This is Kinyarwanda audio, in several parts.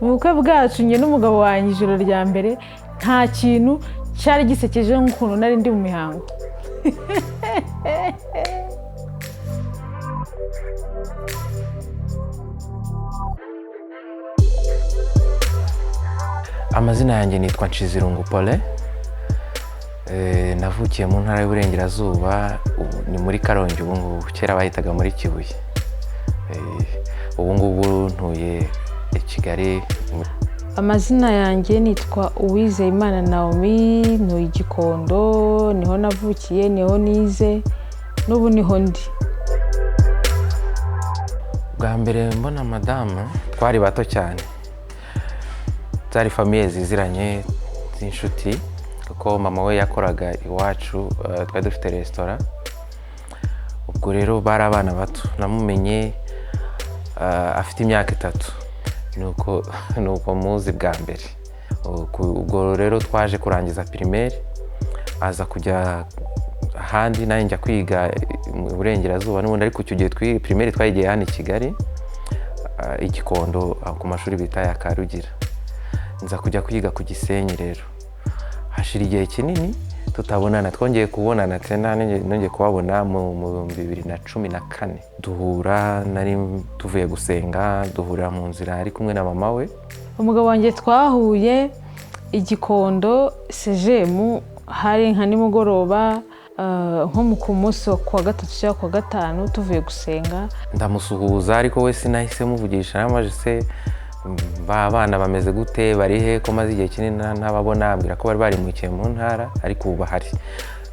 Mu bukwe bwacu njye n'umugabo wanjye, ijoro rya mbere nta kintu cyari gisekeje nk'ukuntu nari ndi mu mihango. Amazina yanjye nitwa Nshizirungu Paulin. Navukiye mu ntara y'Uburengerazuba, ubu ni muri Karongi, ubu ngubu kera bahitaga muri Kibuye. Ubu ngubu ntuye i Kigali. Amazina yanjye nitwa Uwizeyimana Naomi, ntuye i Gikondo, niho navukiye, niho nize, n'ubu niho ndi. Bwa mbere mbona madamu twari bato cyane, zari famille ziziranye z'inshuti, kuko mama we yakoraga iwacu, twari dufite resitora. Ubwo rero bari abana bato, namumenye afite imyaka 3, nuko muzi bwa mbere. Ubwo rero twaje kurangiza primaire, aza kujya ahandi, nanjye njya kwiga mu Burengerazuba n'ubundi, ariko icyo gihe primaire twayigiye hano i Kigali, i Gikondo, ku mashuri bita ya Karugira. Nza kujya kwiga ku Gisenyi rero, hashira igihe kinini tutabonana. Twongeye kubonana tena, nongeye kubabona mu 2014, duhura nari tuvuye gusenga, duhurira mu nzira ari kumwe na mama we. Umugabo wanjye twahuye i Gikondo sejemu, hari nka nimugoroba, nko ku munsi wa kuwa gatatu cyangwa kuwa gatanu, tuvuye gusenga. Ndamusuhuza, ariko we sinahise muvugisha, namaze se ba bana bameze gute, bari he, ko maze igihe kinini ntababona. Ambwira ko bari barimukiye mu ntara, ariko ubu bahari,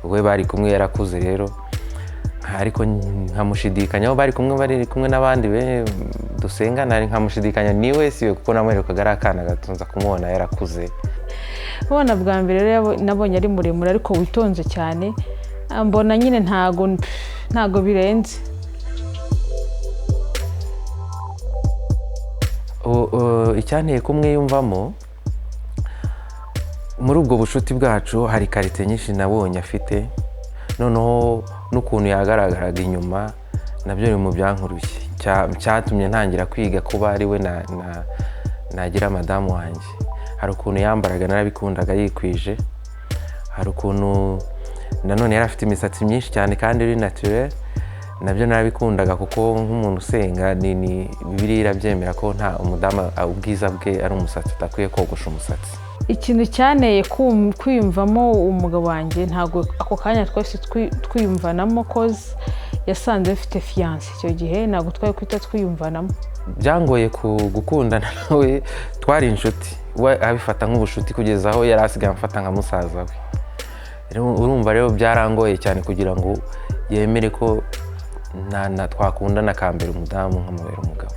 we bari kumwe yarakuze rero, ariko nkamushidikanyaho, bari kumwe n'abandi dusengana, nkamushidikanya niwe siwe, kuko namwerekaga ari akana gato, nza kumubona yarakuze. Ubona bwa mbere rero nabonye ari muremure ariko witonze cyane, mbona nyine ntago birenze. Icyanteye kumwiyumvamo muri ubwo bucuti bwacu, hari karite nyinshi nabonye afite, noneho n'ukuntu yagaragaraga inyuma nabyo biri mu byankuruye, cyatumye ntangira kwiga kuba ari we nagira madamu wanjye. Hari ukuntu yambaraga narabikundaga yikwije, hari ukuntu nanone yari afite imisatsi myinshi cyane kandi iri naturel, nabyo narabikundaga, kuko nk'umuntu usenga ni Bibiliya irabyemera ko nta umudamu ubwiza bwe ari umusatsi, adakwiye kogosha umusatsi. Ikintu cyaneye kwiyumvamo umugabo wanjye, ntabwo ako kanya twese twiyumvanamo, koze yasanze mfite fiyanse icyo gihe, ntabwo twari kwita twiyumvanamo. Byangoye gukundana nawe, twari inshuti, we abifata nk'ubushuti kugeza aho yari asigaye amfata nka musaza we. Urumva rero byarangoye cyane kugira ngo yemere ko twakundana akambera umudamu nkamubera umugabo.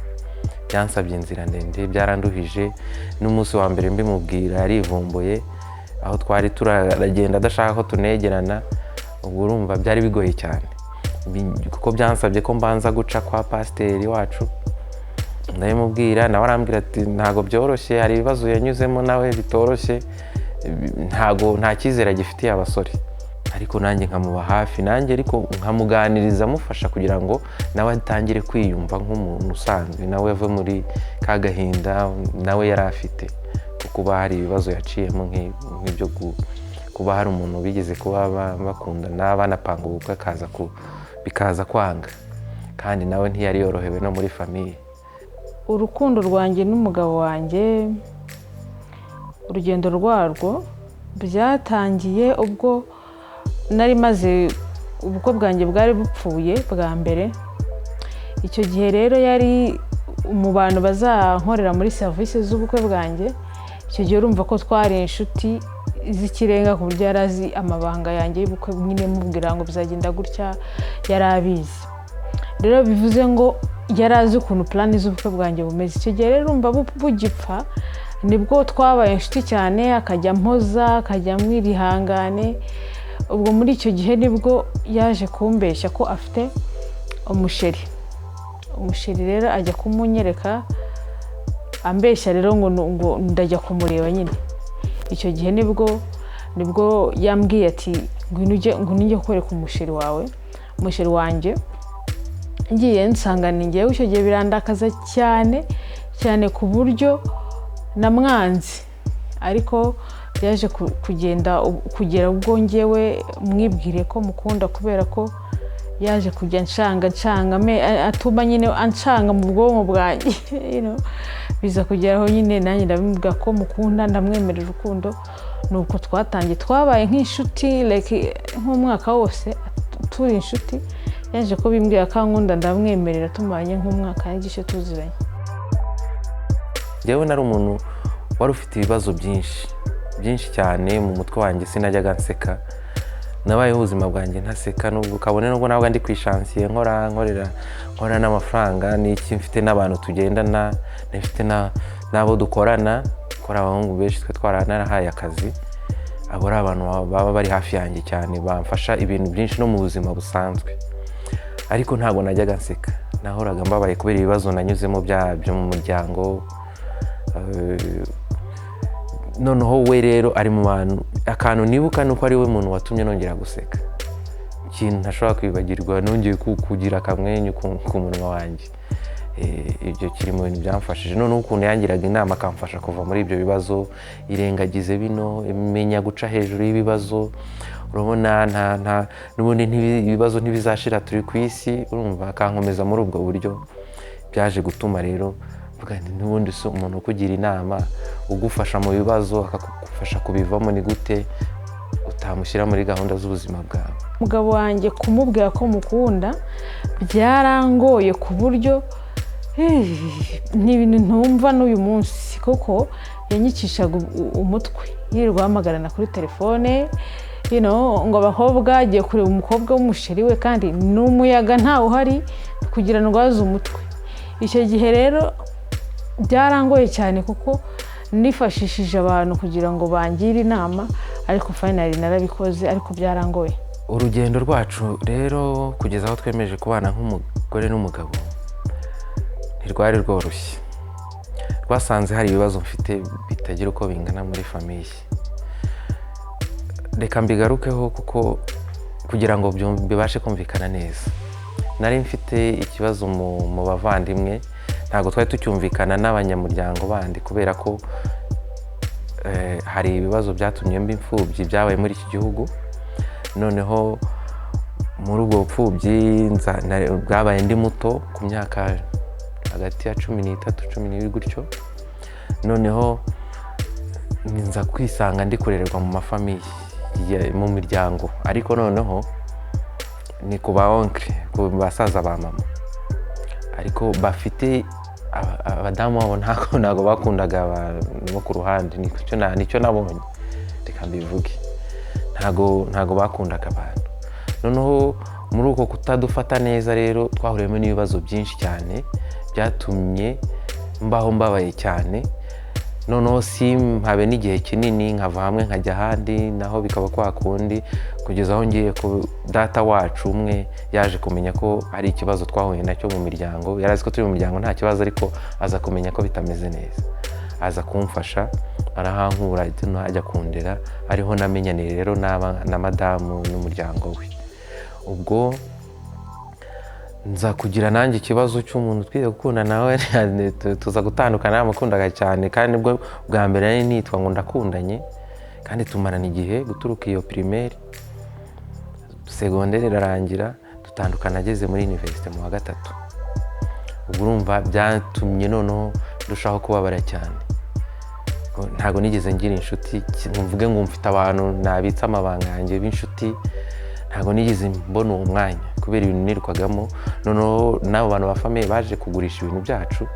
Byansabye inzira ndende, byaranduhije. N'umunsi wa mbere mbimubwira yarivumbuye, aho twari turagenda adashaka ko tunegerana. Ubwo urumva byari bigoye cyane, kuko byansabye ko mbanza guca kwa pasiteri wacu, ndabimubwira, nawe arambwira ati ntago byoroshye, hari ibibazo yanyuzemo nawe bitoroshye, nta cyizere agifitiye abasore. Ariko nanjye nkamuba hafi, nanjye ariko nkamuganiriza, amufasha kugira ngo nawe atangire kwiyumva nk'umuntu usanzwe, nawe ave muri ka gahinda nawe yari afite, kuko hari ibibazo yaciyemo nk'ibyo kuba hari umuntu bigeze kuba bakundana banapanga ubukwe bikaza kwanga, kandi nawe ntiyari yorohewe no muri famiye. Urukundo rwanjye n'umugabo wanjye, urugendo rwarwo byatangiye ubwo nari maze ubukwe bwanjye bwari bupfuye bwa mbere. Icyo gihe rero yari mu bantu bazankorera muri serivisi z'ubukwe bwanjye. Icyo gihe urumva ko twari inshuti z'ikirenga, ku buryo yari azi amabanga yanjye y'ubukwe, nyine mubwira ngo bizagenda gutya, yari abizi. Rero bivuze ngo yari azi ukuntu plani z'ubukwe bwanjye bumeze. Icyo gihe rero urumva bugipfa, nibwo twabaye inshuti cyane, akajya ampoza, akajya amwirihangane. Ubwo muri icyo gihe nibwo yaje kumbeshya ko afite umusheri. Umusheri rero ajya kumunyereka, ambeshya rero ngo ndajya kumureba nyine. Icyo gihe nibwo yambwiye ati ngwino ujye kwereka umusheri wawe, umusheri wanjye. Ngiye nsanga ni njyewe. Icyo gihe birandakaza cyane. cyane ku buryo namwanze. Ariko byaje kugenda kugera ubwo ngewe mwibwire ko mukunda, kubera ko yaje kujya nshanga nshanga atuma nyine anshanga mu bwonko bwanjye. Biza kugeraho nyine nanjye ndabimubwira ko mukunda, ndamwemerera urukundo. Nuko twatangiye, twabaye nk'inshuti like nk'umwaka wose turi inshuti. Yaje ko bimbwira ko ankunda, ndamwemerera, tumaranye nk'umwaka n'igice tuziranye. Njyewe nari umuntu wari ufite ibibazo byinshi byinshi cyane mu mutwe wanjye. Sinajyaga nseka, nabayeho ubuzima bwanjye ntaseka, nubwo kabone nubwo ntabwo ndi ku ishansiye, nkora, nkorera, nkora n'amafaranga n'iki, mfite n'abantu tugendana, mfite n'abo dukorana. Kora abahungu benshi twe twaranarahaye akazi, abo ari abantu baba bari hafi yanjye cyane, bamfasha ibintu byinshi no mu buzima busanzwe. Ariko ntabwo najyaga nseka, nahoraga mbabaye kubera ibibazo nanyuzemo byo mu muryango. Noneho we rero ari mu bantu, akantu nibuka ni uko ari we muntu watumye nongera guseka, ikintu ntashobora kwibagirwa, nongeye kugira akamwenyu ku munwa wanjye. Ibyo kiri mu bintu byamfashije. Noneho ukuntu yangiraga inama, akamfasha kuva muri ibyo bibazo: irengagize bino, menya guca hejuru y'ibibazo, urabona nta nta n'ubundi ibibazo ntibizashira, turi ku isi, urumva, akankomeza muri ubwo buryo. Byaje gutuma rero mvuga nti n'ubundi si umuntu ukugira inama, ugufasha mu bibazo, akagufasha kubivamo, ni gute utamushyira muri gahunda z'ubuzima bwawe? Umugabo wanjye kumubwira ko mukunda byarangoye ku buryo ni ibintu ntumva n'uyu munsi, kuko yanyicishaga umutwe, yirirwa ahamagarana kuri telefone, ngo abakobwa, agiye kureba umukobwa w'umusheri we, kandi ni umuyaga ntawe uhari kugira ngo aze umutwe. Icyo gihe rero byarangoye cyane, kuko nifashishije abantu kugira ngo bangire inama, ariko finally narabikoze, ariko byarangoye. Urugendo rwacu rero kugeza aho twemeje kubana nk'umugore n'umugabo ntirwari rworoshye. Rwasanze hari ibibazo mfite bitagira uko bingana muri famille. Reka mbigarukeho kuko kugira ngo bibashe kumvikana neza. Nari mfite ikibazo mu bavandimwe, ntabwo twari tucyumvikana n'abanyamuryango bandi, kubera ko hari ibibazo byatumye mba imfubyi byabaye muri iki gihugu. Noneho muri ubwo bupfubyi bwabaye ndi muto, ku myaka hagati ya 13, 12 gutyo. Noneho nza kwisanga ndi kurererwa mu mafamille, mu miryango, ariko noneho ni ku ba oncle, ku basaza ba mama, ariko bafite abadamu babo ntabwo bakundaga abantu bo ku ruhande. Nicyo nabonye, reka mbivuge, ntabwo bakundaga abantu. Noneho muri uko kutadufata neza rero twahuriyemo n'ibibazo byinshi cyane byatumye mbaho mbabaye cyane. Noneho simpabe n'igihe kinini, nkava hamwe nkajya ahandi, naho bikaba kwa kundi, kugeza aho ngiye ku data wacu umwe yaje kumenya ko hari ikibazo twahuye nacyo mu miryango. Yari azi ko turi mu miryango nta kibazo, ariko aza kumenya ko bitameze neza, aza kumfasha, arahankura, ajya kundera. Ariho namenyaniye rero na madamu n'umuryango we. Ubwo nza kugira nanjye ikibazo cy'umuntu twize gukunda nawe, tuza gutandukana. Namukundaga cyane, kandi nibwo bwa mbere nari nitwa ngo ndakundanye, kandi tumarana igihe guturuka iyo primaire, segonderi irarangira, dutandukana ageze muri université mu wa gatatu. Ubwo urumva byatumye noneho ndushaho kubabara cyane. Ntabwo nigeze ngira inshuti ngo mvuge ngo mfite abantu nabitse amabanga yanjye b'inshuti. Ntabwo nigeze mbona uwo mwanya kubera ibintu nirwagamo. Noneho n'abo bantu ba famille baje kugurisha ibintu byacu.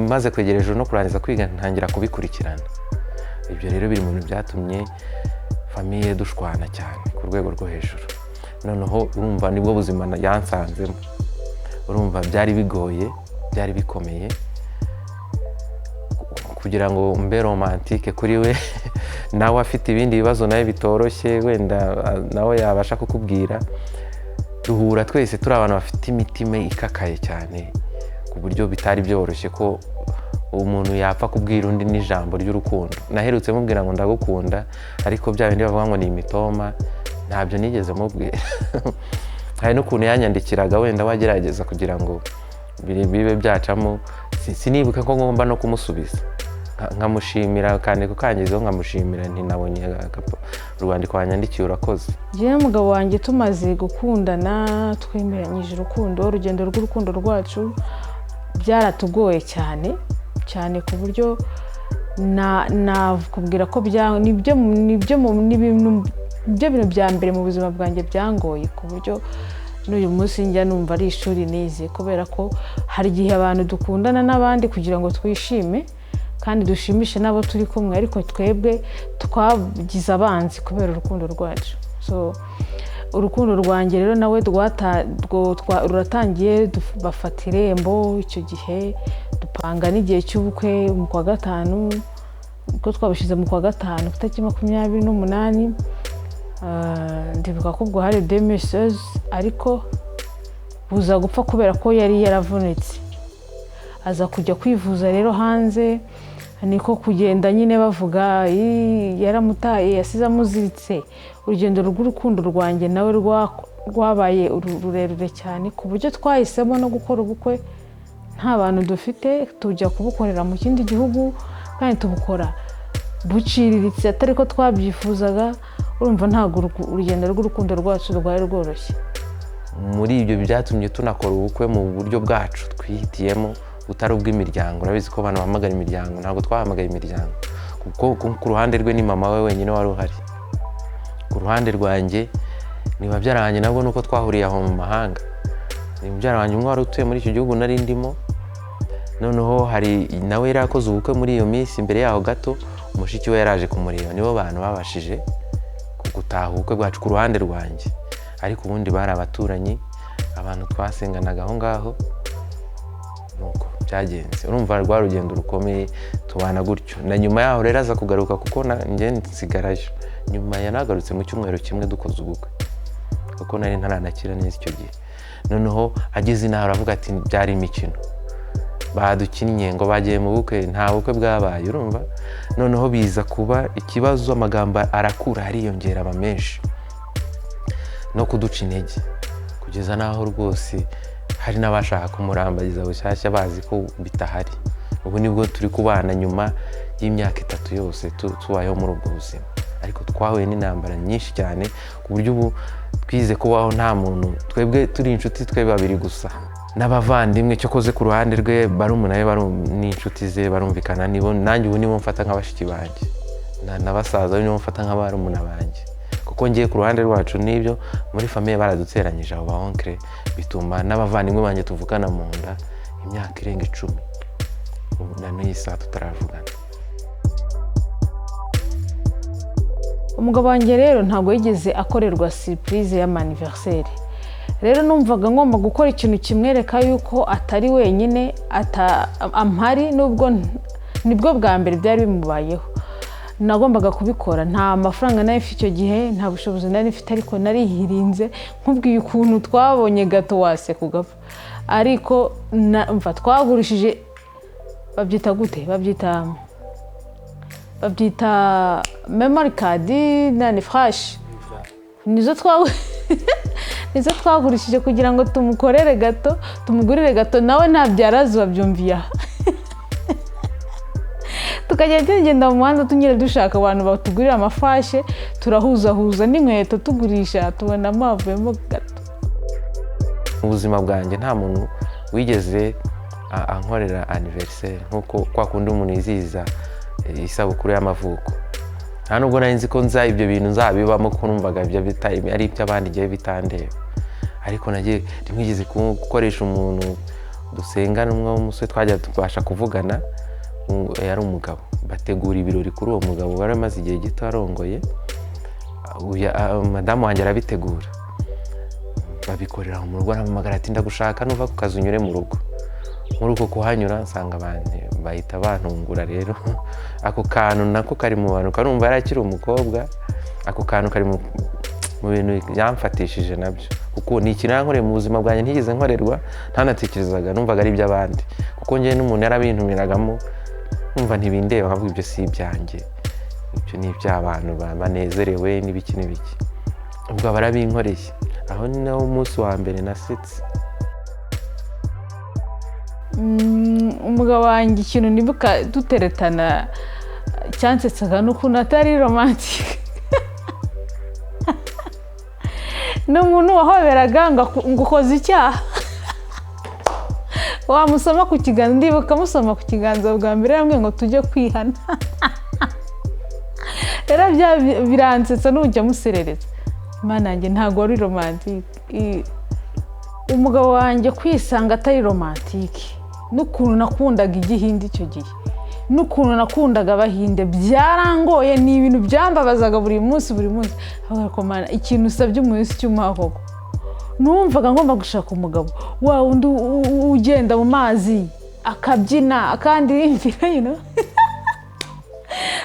Maze kwegera ejuru no kurangiza kwiga, ntangira kubikurikirana. Ibyo rero biri mu bintu byatumye famille dushwana cyane ku rwego rwo hejuru. Noneho urumva nibwo buzima yansanzemo, urumva byari bigoye, byari bikomeye kugira ngo mbe romantique kuri we, nawe afite ibindi bibazo nawe bitoroshye, wenda nawe yabasha kukubwira. Duhura twese turi abantu bafite imitima ikakaye cyane, ku buryo bitari byoroshye ko umuntu yapfa kubwira undi n'ijambo ry'urukundo. Naherutse mubwira ngo ndagukunda, ariko bya bindi bavuga ngo ni imitoma, ntabyo nigeze mubwira. Hari n'ukuntu yanyandikiraga, wenda wagerageza kugira ngo bibe byacamo. Sinibuka ko ngomba no kumusubiza, nkamushimira akandiko kangezeho, nkamushimira nti nabonye urwandiko wanyandikiye, urakoze. Njyewe n'umugabo wanjye tumaze gukundana, twemeranyije urukundo, urugendo rw'urukundo rwacu byaratugoye cyane cyane, ku buryo nakubwira ko nibyo bintu bya mbere mu buzima bwanjye byangoye, ku buryo n'uyu munsi njya numva ari ishuri nize, kubera ko hari igihe abantu dukundana n'abandi kugira ngo twishime kandi dushimishe n'abo turi kumwe, ariko twebwe twagize abanzi kubera urukundo rwacu. So urukundo rwanjye rero nawe ruratangiye, bafata irembo icyo gihe, dupanga n'igihe cy'ubukwe mu kwa gatanu, ubwo twabishyize mu kwa gatanu ku itariki 28. Ndibuka ko ubwo hari 2016, ariko buza gupfa kubera ko yari yaravunitse, aza kujya kwivuza rero hanze. Niko kugenda nyine bavuga "Ii, yaramutaye, yasize amuziritse." Urugendo rw'urukundo rwanjye nawe rwabaye rurerure cyane, ku buryo twahisemo no gukora ubukwe nta bantu dufite, tujya kubukorera mu kindi gihugu, kandi tubukora buciriritse atari ko twabyifuzaga. Urumva ntabwo urugendo rw'urukundo rwacu rwari rworoshye. Muri ibyo byatumye tunakora ubukwe mu buryo bwacu twihitiyemo, butari ubw'imiryango. Urabizi ko abantu bahamagara imiryango, ntabwo twahamagaye imiryango, kuko ku ruhande rwe ni mama we wenyine wari uhari, ku ruhande rwanjye ni babyara banjye, nabwo nuko twahuriye aho mu mahanga. Ni mubyara wanjye umwe wari utuye muri icyo gihugu nari ndimo. Noneho hari nawe yari yakoze ubukwe muri iyo minsi imbere yaho gato, mushiki we yaraje kumureba. Nibo bantu babashije gutaha ubukwe bwacu ku ruhande rwanjye, ariko ubundi bari abaturanyi, abantu twasenganaga aho ngaho. Nuko byagenze. Urumva rwa rugendo rukomeye, tubana gutyo. Na nyuma yaho rero aza kugaruka, kuko njye nsigarayo. Nyuma yanagarutse mu cyumweru kimwe dukoze ubukwe, kuko nari ntaranakira neza icyo gihe. Noneho ageze inaha aravuga ati byari imikino badukinnye, ngo bagiye mu bukwe, nta bukwe bwabaye. Urumva noneho biza kuba ikibazo, amagambo arakura, ariyongera, aba menshi, no kuduca intege, kugeza n'aho rwose hari n'abashaka kumurambagiza bushyashya bazi ko bitahari. Ubu nibwo turi kubana nyuma y'imyaka 3 yose tubayeho muri ubwo buzima, ariko twahuye n'intambara nyinshi cyane, ku buryo ubu twize kubaho nta muntu, twebwe turi inshuti, twe babiri gusa n'abavandimwe. Cyokoze ku ruhande rwe barumuna be n'inshuti ze barumvikana, nibo nanjye ubu nibo mfata nka bashiki banjye, na basaza be nibo mfata nka barumuna banjye, kuko ngiye ku ruhande rwacu n'ibyo muri famille baraduteranyije abo ba oncle, bituma n'abavandimwe banjye tuvukana mu nda imyaka irenga 10, ubu na n'iyi saha tutaravugana. Umugabo wanjye rero ntabwo yigeze akorerwa surprise y'ama-anniversaire. Rero numvaga ngomba gukora ikintu kimwereka yuko atari wenyine, ampari, nubwo nibwo bwa mbere byari bimubayeho, nagombaga kubikora. Nta mafaranga nari mfite icyo gihe, nta bushobozi nari mfite, ariko narihirinze. Nkubwiye ukuntu twabonye gato wase kugapfa, ariko mva twagurishije, babyita gute, babyita memory card na flash, nizo twagurishije kugira ngo tumukorere gato, tumugurire gato. Nawe ntabyara azi, babyumviye aha. Tukajya tugenda mu muhanda tunyere dushaka abantu batugurira amafashe, turahuzahuza n'inkweto tugurisha, tubonamo havuyemo gato. Mu buzima bwanjye nta muntu wigeze ankorera anniversaire nk'uko kwa kundi umuntu yizihiza isabukuru y'amavuko. Nta nubwo nari nzi ko nza ibyo bintu nzabibamo, kuko numvaga ibyo ari iby'abandi, igihe bitandeba. Ariko nagiye rimwe nigeze gukoresha umuntu dusengana, umwe w'umusore twajya tubasha kuvugana, yari umugabo, bategura ibirori kuri uwo mugabo wari amaze igihe gito arongoye. Madamu wanjye arabitegura, babikorera mu rugo. Arampamagara ati ndagushaka, nuva ku kazi unyure mu rugo. Muri uko kuhanyura nsanga abantu bahita bantungura. Rero ako kantu nako kari mu bantu, karumva yari akiri umukobwa, ako kantu kari mu bintu yamfatishije nabyo, kuko ni ikintu yankoreye mu buzima bwanjye ntigeze nkorerwa, ntanatekerezaga, numvaga ari iby'abandi, kuko njyewe n'umuntu yarabintumiragamo numva ntibindeba, nkavuga ibyo si ibyanjye, ibyo ni iby'abantu banezerewe n'ibiki n'ibiki. Ubwo aba arabinkoreye. Aho ni nawo munsi wa mbere nasetse. Umugabo wanjye, ikintu nibuka duteretana cyansetsaga ni ukuntu atari romantique. Ni umuntu wahoberaga ngo ukoze icyaha, wamusoma ku kiganza. Ndibuka musoma ku kiganza bwa mbere yambwiye ngo tujye kwihana. Rero biransetsa n'ujya muserereza. Imana yanjye, ntabwo wari romantique. Umugabo wanjye kwisanga atari romantique, n'ukuntu nakundaga igihinde icyo gihe, n'ukuntu nakundaga Abahinde, byarangoye. Ni ibintu byambabazaga buri munsi, buri munsi. Ikintu usabye umuntu cy'umuha koko. Numvaga ngomba gushaka umugabo wa wundi ugenda mu mazi akabyina, akandirimbira,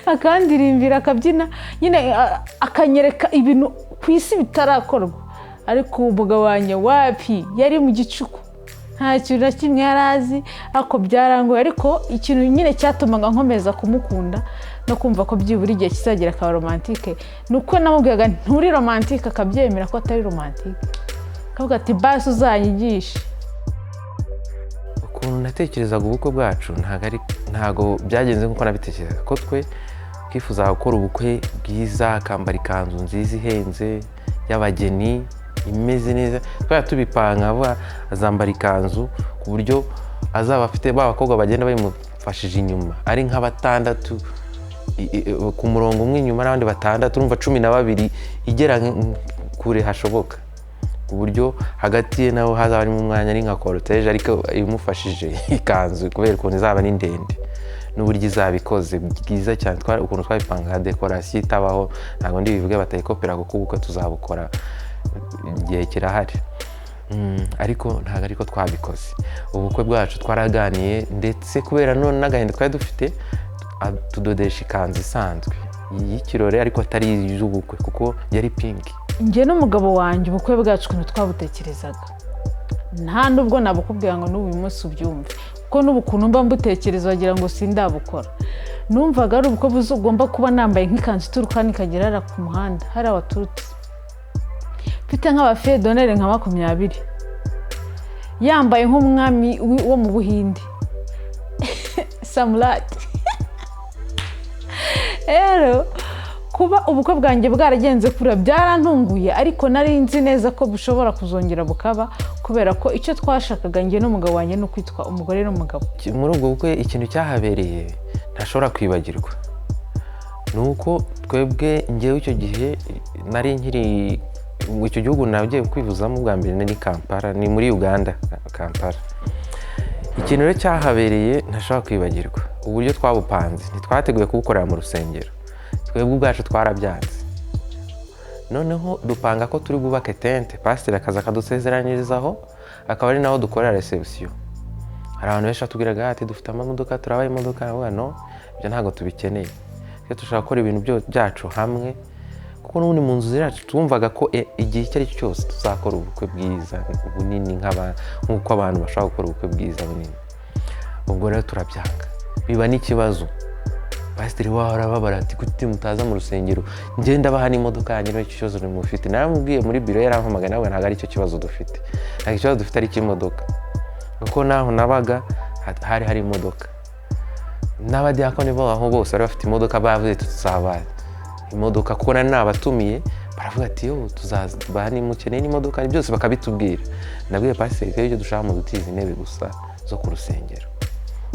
akandirimbira, akabyina nyine, akanyereka ibintu ku isi bitarakorwa. Ariko umugabo wanjye wapi, yari mu gicuku, nta kintu na kimwe yari azi. Ariko byarangoye. Ariko ikintu nyine cyatumaga nkomeza kumukunda no kumva ko byibura igihe kizagera akaba romantique, ni uko namubwiraga nturi romantique, akabyemera ko atari romantique, akavuga ati: "Basi uzanyigishe." Ukuntu natekerezaga ubukwe bwacu ntabwo byagenze nk'uko nabitekerezaga, ko twe twifuzaga gukora ubukwe bwiza, akambara ikanzu nziza ihenze y'abageni imeze neza. Twari tubipanga vuba, azambara ikanzu ku buryo azaba afite ba bakobwa bagenda bayimufashije inyuma, ari nka batandatu ku murongo umwe inyuma, n'abandi batandatu, urumva 12, igera kure hashoboka, ku buryo hagati ye naho hazaba harimo umwanya, ari nka cortège ariko imufashije ikanzu, kubera ukuntu izaba ari ndende n'uburyo izaba ikoze bwiza cyane. Ukuntu twabipanga, décoration itabaho, ntabwo ndibivuge batayikopera, kuko ubukwe tuzabukora igihe kirahari. Ariko ntabwo ariko twabikoze. Ubukwe bwacu twaraganiye, ndetse kubera none n'agahinda twari dufite, tudodesha ikanzu isanzwe y'ikirori ariko atari iy'ubukwe, kuko yari pink. Njye n'umugabo wanjye, ubukwe bwacu ukuntu twabutekerezaga, nta nubwo nabukubwira ngo n'ubu uyu munsi ubyumve, kuko n'ubu ukuntu mba mbutekereza wagira ngo sindabukora. Numvaga ari ubukwe ugomba kuba nambaye nk'ikanzu ituruka hano ikagera hariya ku muhanda hariya waturutse, mfite nk'aba filles d'honneur nka 20, yambaye nk'umwami wo mu Buhinde, samurati. Rero kuba ubukwe bwanjye bwaragenze kuriya byarantunguye, ariko nari nzi neza ko bushobora kuzongera bukaba, kubera ko icyo twashakaga njye n'umugabo wanjye ni ukwitwa umugore n'umugabo. Muri ubwo bukwe ikintu cyahabereye ntashobora kwibagirwa ni uko twebwe, ngewe icyo gihe nari nkiri icyo gihugu nagiye kwivuzamo bwa mbere ni Kampala, ni muri Uganda, Kampala. Ikintu rero cyahabereye ntashobora kwibagirwa, uburyo twabupanze, ntitwateguye kubukorera mu rusengero, twebwe ubwacu twarabyanze. Noneho dupanga ko turi bwubake tente, pasiteri akaza akadusezeranyirizaho, akaba ari naho dukorera réception. Hari abantu benshi batubwiraga ati: "Dufite amamodoka, turabaha imodoka." Ndavuga: "No, ibyo ntabwo tubikeneye, twe dushaka gukora ibintu byacu hamwe," kuko n'ubundi mu nzu zacu twumvaga ko igihe icyo ari cyo cyose tuzakora ubukwe bwiza bunini nk'uko abantu bashobora gukora ubukwe bwiza bunini. Ubwo rero turabyanga, biba n'ikibazo. Pasiteri waho arababara ati: "Kuki mutaza mu rusengero? Ngenda baha n'imodoka yanyu, nicyo kibazo mufite?" Naramubwiye muri biro, yarampamagaye, nawe ntabwo ari cyo kibazo dufite, ntabwo ikibazo dufite ari icy'imodoka, kuko naho nabaga hari hari imodoka, n'abadiyakoni bo aho bose bari bafite imodoka. Bavuze tuzabaha imodoka, kuko nari nabatumiye. Baravuga ati: "Yo, tuzabaha nimukeneye n'imodoka," byose bakabitubwira. Nabwiye pasiteri: "Twebwe ibyo dushaka, mu dutiza intebe gusa zo ku rusengero,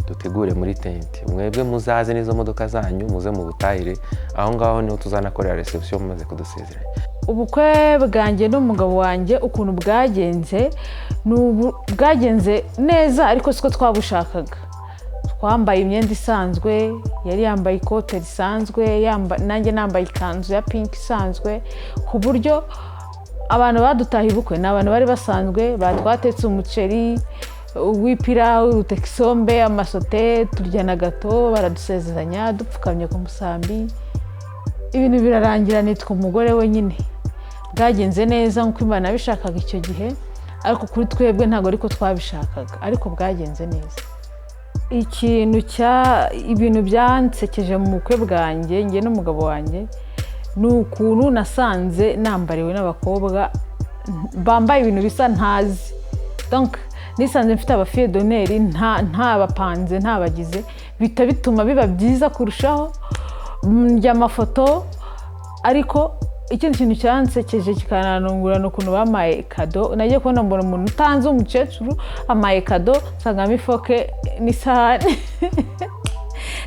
dutegure muri tente, mwebwe muzaze n'izo modoka zanyu, muze mu butahire aho ngaho, niho tuzanakorera réception mumaze kudusezeranya." Ubukwe bwanjye n'umugabo wanjye ukuntu bwagenze, ni ubu bwagenze neza, ariko siko twabushakaga. Twambaye imyenda isanzwe, yari yambaye ikote risanzwe, nanjye nambaye ikanzu ya pink isanzwe, ku buryo abantu badutahiye ubukwe ni abantu bari basanzwe. Batwatetse umuceri w'ipirawu, duteka isombe, amasote, turya na gâteau, baradusezeranya dupfukamye ku musambi, ibintu birarangira nitwa umugore we nyine. Bwagenze neza nk'uko Imana yabishakaga icyo gihe, ariko kuri twebwe ntabwo ariko twabishakaga, ariko bwagenze neza. Ikintu cya ibintu byansekeje mu bukwe bwanjye njye n'umugabo wanjye ni ukuntu nasanze nambariwe n'abakobwa bambaye ibintu bisa ntazi. Donc Nisanze mfite aba filles d'honneur ntabapanze, ntabagize, bihita bituma biba byiza kurushaho. Ndya amafoto. Ariko ikindi kintu cyansekeje kikananungura ni ukuntu bampaye cadeau. Nagiye kubona mbona umuntu utanze, umukecuru, ampaye cadeau, nsangamo ifoke n'isahani.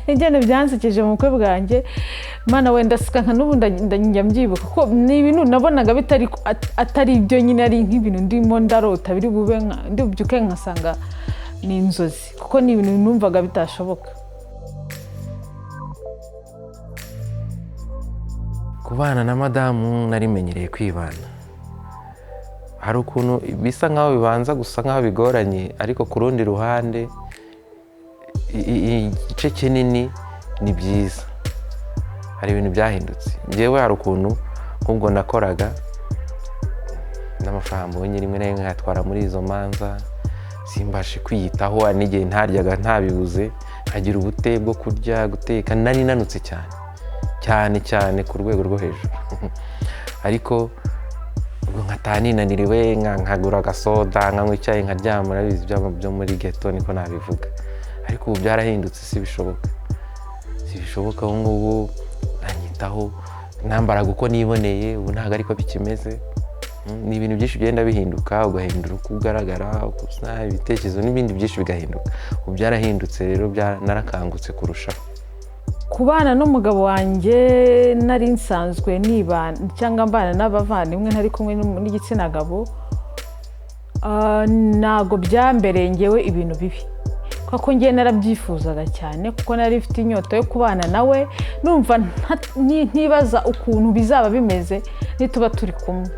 Nibyo byansekeje mu bukwe bwanjye. Mana wenda ndaseka nka n'ubu njya mbyibuka, kuko ni ibintu nabonaga bitari atari ibyo nyine, ari nk'ibintu ndimo ndarota biri bube, ndi bubyuke nkasanga ni inzozi, kuko ni ibintu numvaga bitashoboka. Kubana na madamu, narimenyereye kwibana. Hari ukuntu bisa nkaho bibanza gusa nkaho bigoranye, ariko ku rundi ruhande igice kinini ni byiza. Hari ibintu byahindutse. Njyewe hari ukuntu nk'ubwo nakoraga n'amafaranga mbonye, rimwe na rimwe nkayatwara muri izo manza, simbashe kwiyitaho. Hari n'igihe ntaryaga ntabibuze, nkagira ubute bwo kurya, guteka. Nari nanutse cyane cyane cyane ku rwego rwo hejuru, ariko ubwo nkataha ninaniriwe, nkagura agasoda, nkanywa icyayi, nkaryama. Urabizi byo muri ghetto, niko nabivuga. Ariko ubu byarahindutse, si bishoboka, si bishoboka. Ubu ngubu nanyitaho, nambaraga uko niboneye, ubu ntabwo ariko bikimeze. Ni ibintu byinshi bigenda bihinduka, ugahindura uko ugaragara, uko usa, ibitekerezo n'ibindi byinshi bigahinduka. Ubu byarahindutse rero, narakangutse kurushaho. Kubana n'umugabo wanjye, nari nsanzwe nibana cyangwa mbana n'abavandimwe, ntari kumwe n'igitsina gabo. Ntabwo byambereye ngewe ibintu bibi, kuko ngewe narabyifuzaga cyane, kuko nari mfite inyota yo kubana nawe, numva ntibaza ukuntu bizaba bimeze nituba turi kumwe.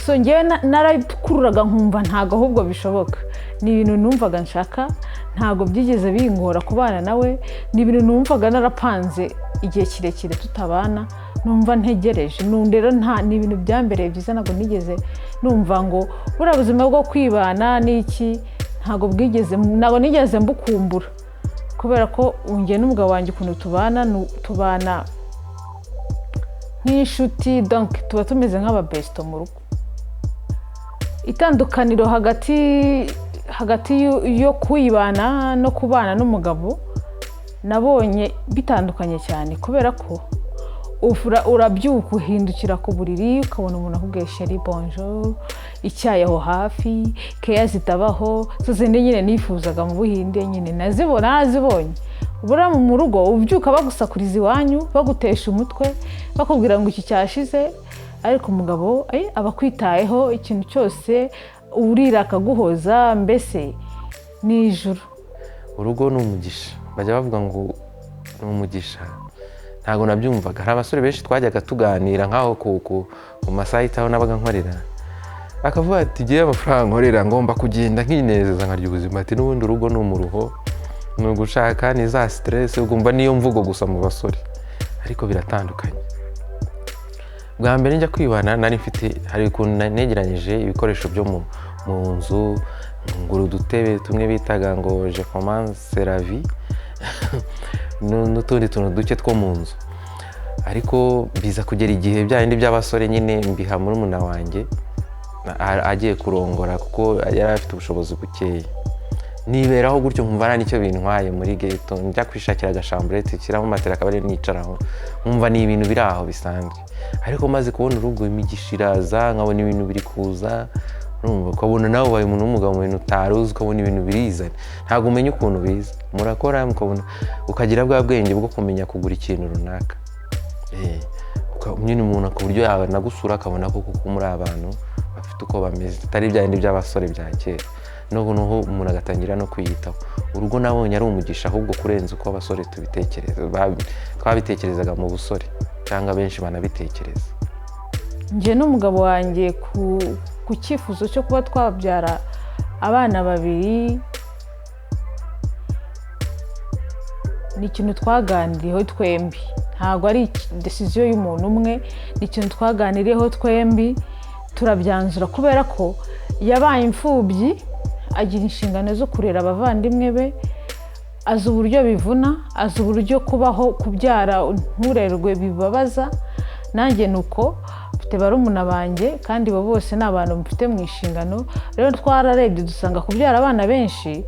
So ngewe narakururaga nkumva ntabwo ahubwo bishoboka. Ni ibintu numvaga nshaka, ntabwo byigeze bingora kubana nawe. Ni ibintu numvaga narapanze igihe kirekire tutabana, numva ntegereje. Rero nta ni ibintu byambereye byiza. Ntabwo nigeze numva ngo buriya buzima bwo kwibana n'iki, ntabwo bwigeze, ntabwo nigeze mbukumbura, kubera ko njye n'umugabo wanjye ukuntu tubana, tubana nk'inshuti, donc tuba tumeze nk'ababesto mu rugo. Itandukaniro hagati yo kwibana no kubana n'umugabo, nabonye bitandukanye cyane, kubera ko urabyuka, uhindukira ku buriri, ukabona umuntu akubwiye "Chéri, bonjour", icyayi aho hafi, keya zitabaho zo zindi nyine nifuzaga mu Buhinde, nyine nazibona, narazibonye. Buriya mu rugo ubyuka bagusakuriza iwanyu, bagutesha umutwe, bakubwira ngo iki cyashize, ariko umugabo aba akwitayeho ikintu cyose, urira akaguhoza, mbese ni ijuru. Urugo ni umugisha, bajya bavuga ngo ni umugisha. Ntabwo nabyumvaga. Hari abasore benshi twajyaga tuganira nk'aho ku masayiti aho nabaga nkorera, akavuga ati: "Ngewe amafaranga nkorera ngomba kugenda nkinezeza, nkarya ubuzima", ati: "N'ubundi urugo ni umuruho, ni ugushaka, ni za stress." Ugumva niyo mvugo gusa mu basore, ariko biratandukanye. Bwa mbere njya kwibana, nari mfite, hari ukuntu negeranyije ibikoresho byo mu nzu, ngura udutebe tumwe bitaga ngo je commence la vie n'utundi tuntu duke two mu nzu. Ariko biza kugera igihe, bya bindi by'abasore nyine, mbiha murumuna wanjye agiye kurongora, kuko yari afite ubushobozi bukeya. Niberaho gutyo, nkumva nta nicyo bintwaye muri ghetto. Njya kwishakira agachambrette, nshyiramo matera, akaba ariyo nicaraho, nkumva ni ibintu biri aho bisanzwe. Ariko maze kubona urugo, imigisha iraza, nkabona ibintu biri kuza. Urumva, ukabona nawe ubaye umuntu w'umugabo mu bintu utari uzi, ukabona ibintu birizana, ntabwo umenya ukuntu biza. Murakora, mukabona, ukagira bwa bwenge bwo kumenya kugura ikintu runaka. Nyine umuntu ku buryo yanagusura akabona ko kuko muri abantu bafite uko bameze, atari bya bindi by'abasore bya kera. Noneho umuntu agatangira no kwiyitaho. Urugo nabonye ari umugisha ahubwo kurenza uko abasore tubitekereza, twabitekerezaga mu busore, cyangwa benshi banabitekereza. Njye n'umugabo wanjye, ku cyifuzo cyo kuba twabyara abana babiri, ni ikintu twaganiriyeho twembi. Ntabwo ari décision y'umuntu umwe, ni ikintu twaganiriyeho twembi turabyanzura, kubera ko yabaye imfubyi, agira inshingano zo kurera abavandimwe be, azi uburyo bivuna, azi uburyo kubaho kubyara nturerwe bibabaza. Nanjye ni uko. Mfite barumuna banjye, kandi bo bose ni abantu mfite mu inshingano. Rero twararebye dusanga kubyara abana benshi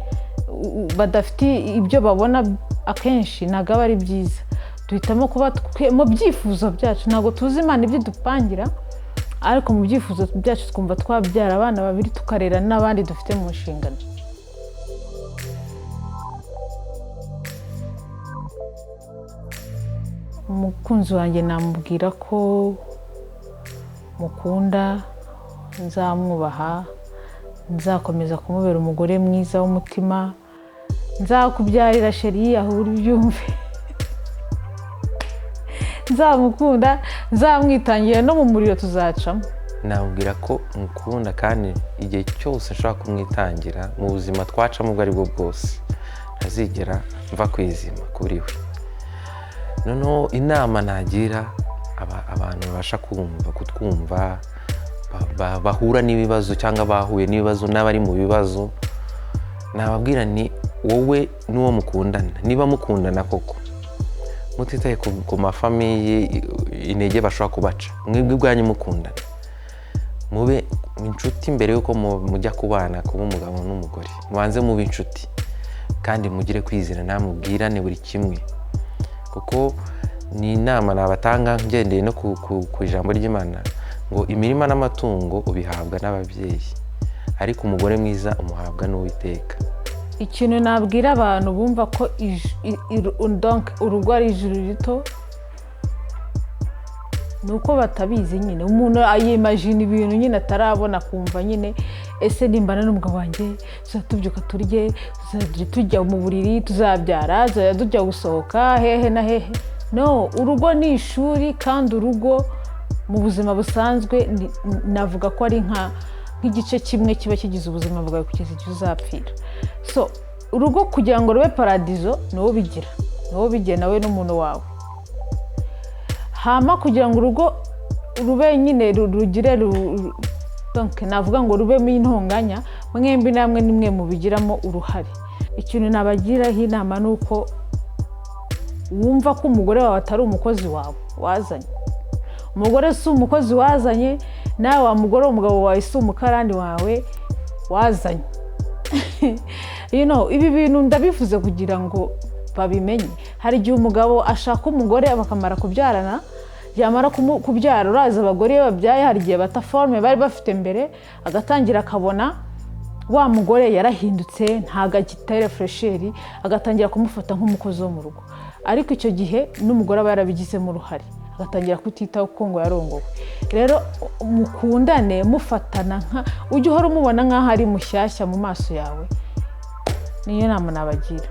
badafite ibyo babona akenshi ntabwo aba ari byiza. Duhitamo kuba mu byifuzo byacu, ntabwo tuzi Imana ibyo idupangira, ariko mu byifuzo byacu twumva twabyara abana babiri tukarera n'abandi dufite mu nshingano. Umukunzi wanjye namubwira ko mukunda, nzamwubaha, nzakomeza kumubera umugore mwiza w'umutima, nzakubyarira chérie aho uri byumve, nzamukunda, nzamwitangira no mu muriro tuzacamo. Namubwira ko mukunda kandi igihe cyose nshobora kumwitangira mu buzima twacamo ubwo ari bwo bwose, ntazigera mva ku izima kuri we. Noneho inama nagira abantu babasha kutwumva, bahura n'ibibazo cyangwa bahuye n'ibibazo n'abari mu bibazo, nababwira ni wowe n'uwo mukundana, niba mukundana koko mutitaye ku mafamiye intege bashobora kubaca, mwebwe ubwanyu mukundana, mube inshuti mbere y'uko mujya kubana kuba umugabo n'umugore, mubanze mube inshuti kandi mugire kwizera, namubwirane buri kimwe. Kuko ni inama nabatanga ngendeye no ku ijambo ry'Imana ngo imirima n'amatungo ubihabwa n'ababyeyi, ariko umugore mwiza umuhabwa n'Uwiteka. Ikintu nabwira abantu bumva ko urugo ari ijuru rito, ni uko batabizi nyine. Umuntu ayimagina ibintu nyine atarabona, akumva nyine ese nimbana n'umugabo wanjye tuzatubyuka turye, tuzajya tujya mu buriri, tuzabyara, tuzajya tujya gusohoka hehe na hehe. No, urugo ni ishuri, kandi urugo mu buzima busanzwe navuga ko ari nk'igice kimwe kiba kigize ubuzima bwawe kugeza igihe uzapfira. So urugo kugira ngo rube paradizo ni wowe ubigira, ni wowe ubigena wowe n'umuntu wawe. Hama kugira ngo urugo rube nyine rugire donc navuga ngo rubemo intonganya, mwembi namwe nimwe mubigiramo uruhare. Ikintu nabagiraho inama ni uko wumva ko umugore wawe atari umukozi wawe wazanye. Umugore si umukozi wazanye, nawe wa mugore umugabo wawe si umukarani wawe wazanye. Ibi bintu ndabivuze kugira ngo babimenye. Hari igihe umugabo ashaka umugore bakamara kubyarana, yamara kubyara, uraza abagore iyo babyaye hari igihe bata forme bari bafite mbere, agatangira akabona wa mugore yarahindutse, ntago agitera fresheri, agatangira kumufata nk'umukozi wo mu rugo. Ariko icyo gihe n'umugore aba yarabigizemo uruhare, agatangira kutitaho kuko ngo yarongowe. Rero mukundane mufatana, nka ujye uhora umubona nk'aho ari mushyashya mu maso yawe. Niyo nama nabagira.